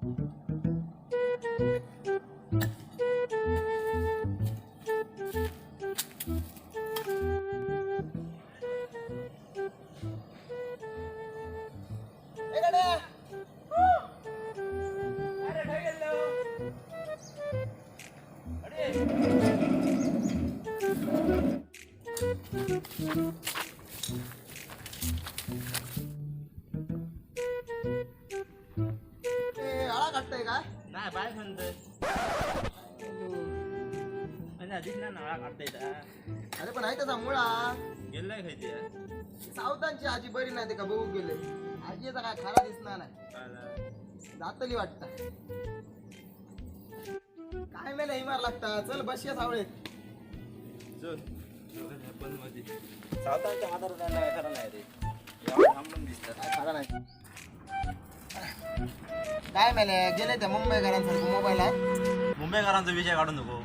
ए गड्या! अरे काय गेलो? अरे ए, आळा काढतोय काय? नाही बाय म्हणतोय. आणि आधीच ना नाळा काढता येतात. अरे पण आहे त्याचा मुळा. गेलाय खायची. सावतांची आजी बरी नाही, ते का बघू गेले. आजीचा काय खारा दिसणार नाही, जातली वाटत. काय मेला हिमार लागता. चल बसया सावळेत. चल पण मध्ये सावतांच्या हातात त्यांना काय खरं नाही रे. एवढं थांबून दिसतं. काय खरा नाही. काय मेले गेले त्या मुंबईकरांसारखं मोबाईल आहे. मुंबईकरांचा विषय काढू नको.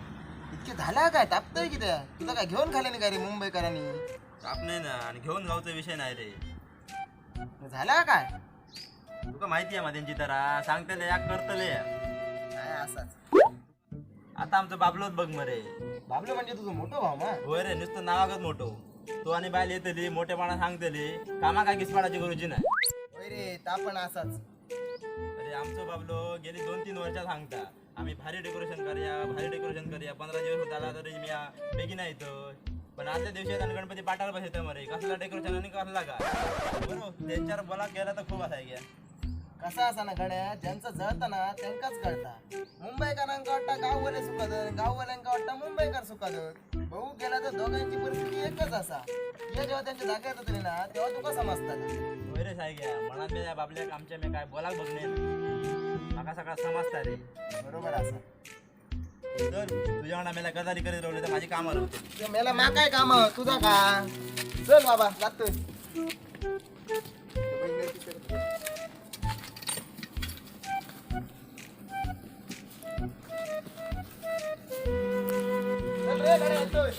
इतके झाला काय तापतोय की त्या तुला काय घेऊन खाले नाही काय रे मुंबईकरांनी? ताप नाही ना आणि घेऊन जाऊचा विषय नाही रे. झाला काय? तुका माहिती आहे मा त्यांची तर सांगतले या करतले. काय असाच. आता आमचं बाबलोच बघ मरे. बाबलो म्हणजे तुझं मोठं भाऊ मा? होय रे, नुसतं नावागत मोठो तो आणि बायल येतली मोठेपणा सांगतली, कामा काय किसपाडाची करूची नाही. होय रे, ता पण असाच. अरे आमचं बाबलो गेली 2-3 वर्षा सांगता आम्ही भारी डेकोरेशन करूया, भारी डेकोरेशन करूया. 15 दिवस होत आला तरी मी बेगीन नाही येतो. पण आदल्या दिवशी आणि गणपती पाटावर बसायचं मरे, कसला डेकोरेशन आणि कसला काय बरोबर त्यांच्यावर बोला गेला तर खूप असाय घ्या. कसा असा ना गड्या, ज्यांचं जळतं ना त्यांकाच कळता. मुंबईकरांका वाटता गाववाले सुखादत, गाववाल्यांका वाटता मुंबईकर सुखादत. भाऊ गेला तर दोघांची परिस्थिती एकच असा. हे जेव्हा त्यांच्या जागेत होतली ना तेव्हा तुका समजतात. होय रे सायग्या, मनात मी त्या बाबल्याक आमच्या मी काय बोलाक बघणे माका सगळा समजता रे. बरोबर असा. तर तुझ्या वांगडा मेला गजाली करीत राहिलो तर माझी कामं राहते. ते मेला मा काय काम तुझा का? चल बाबा जातोय. चल रे गड्या, येतोय.